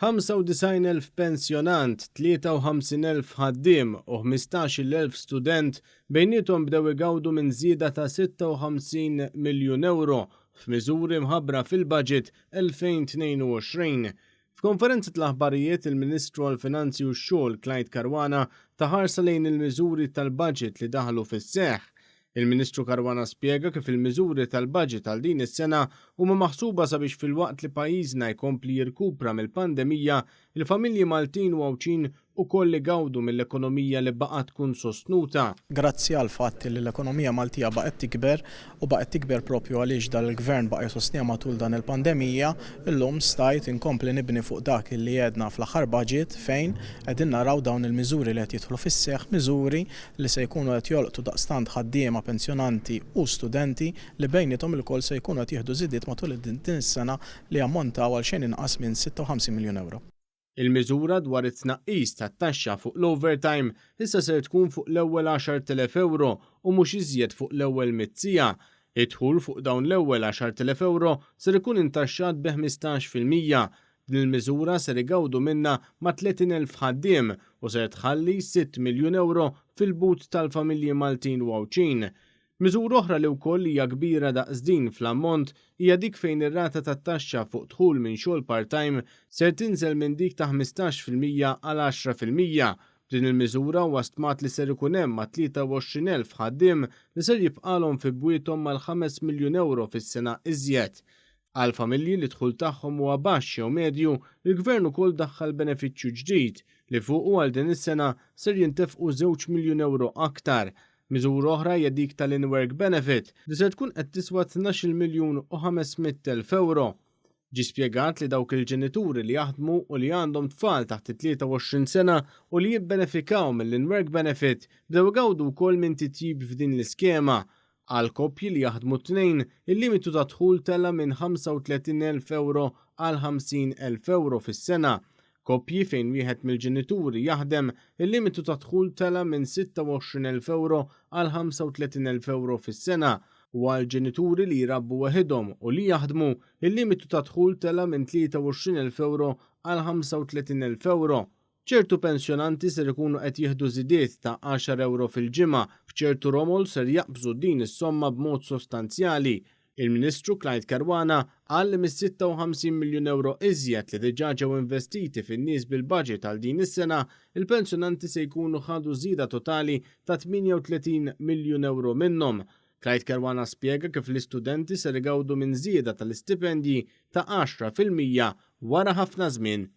95,000 pensjonant, 53,000 ħaddiem u 15,000 student bejniethom bdew igawdu minn żieda ta' 56 miljun ewro f'miżuri mħabbra fil-Budget 2022. F'konferenza tal-aħbarijiet il-Ministru għall-Finanzi u x-Xogħol Clyde Caruana ta ħarsa lejn il-miżuri tal-budget li daħlu fis-seħħ. Il-Ministru Caruana spjega kif il-miżuri tal-budget għal din is-sena huma maħsuba sabiex filwaqt li pajjiżna jkompli jirkupra mill-pandemija, il-familji Maltin u Għawdxin ukoll igawdu mill-ekonomija li baqgħet tkun sostnuta. Grazzi għall-fatt li l-ekonomija Maltija baqgħet tikber u baqgħet tikber propju għaliex dan il-Gvern baqa' jsostniha matul dan il-pandemija, illum stajt inkompli nibni fuq dak li għedna fl-aħħar budget fejn qegħdin naraw dawn il-miżuri li qed jidħlu fis-seħħ, miżuri li se jkunu qed jolqtu daqstant ħaddiema, pensjonanti u studenti li bejniethom ilkoll se jkunu qed jieħdu żidiet matul din is-sena li jammontaw għal xejn inqas minn 56 miljun ewro. Il-miżura dwar it-tnaqqis tat-taxxa fuq l-overtime issa ser tkun fuq l-ewwel 10,000 ewro u mhux iżjed fuq l-ewwel mitt siegħa. Id-dħul fuq dawn l-ewwel 10,000 ewro ser ikun intaxxat bi 15%. Din il-miżura ser igawdu minnha ma' 30,000 ħaddiem u ser tħalli sitt miljun ewro fil-but tal-familji Maltin u Għawdxin. Miżura oħra li wkoll hija kbira daqs din fl-ammont hija dik fejn ir-rata tat-taxxa fuq dħul minn xogħol part-time ser tinżel minn dik ta' 15% għal 10%. B'din il-miżura huwa stmat li ser ikun hemm ma' 23,000 ħaddiem li ser jibqgħalhom fi bwiethom mal-ħames miljun ewro fis-sena iżjed. Għal familji li d-dħul tagħhom huwa baxx jew medju, il-Gvern ukoll daħħal benefiċċju ġdid li fuqu għal din is-sena ser jintefqu żewġ miljun ewro aktar. Miżura oħra hija dik tal-in-work benefit li ser tkun qed tiswa 12-il miljun u 500,000 ewro. Ġie spjegat li dawk il-ġenituri li jaħdmu u li għandhom tfal taħt it-23 sena u li jibbenefikaw mill-in-work benefit bdew igawdu wkoll minn titjib f'din l-iskema. Għal koppji li jaħdmu t-tnejn, il-limitu ta' dħul tela' minn 35,000 ewro għal 50,000 ewro fis-sena. Koppji fejn wieħed mill-ġenituri jaħdem, il-limitu ta' dħul tela' minn 26,000 ewro għal 35,000 ewro fis-sena u għal ġenituri li jrabbu weħidhom u li jaħdmu, il-limitu ta' dħul tela' minn 23,000 ewro għal 35,000 ewro. Ċertu pensjonanti ser ikunu qed jieħdu żidiet ta' għaxar ewro fil-ġimgħa, b'ċertu romol ser jaqbżu din is-somma b'mod sostanzjali. Il-Ministru Clyde Caruana qal li mis-56 miljun ewro iżjed li diġà ġew investiti fin-nies bil-budget għal din is-sena, il-pensjonanti se jkunu ħadu żieda totali ta' 38 miljun ewro minnhom. Clyde Caruana spjega kif l-istudenti ser igawdu minn żieda tal-istipendji ta' 10% wara ħafna żmien.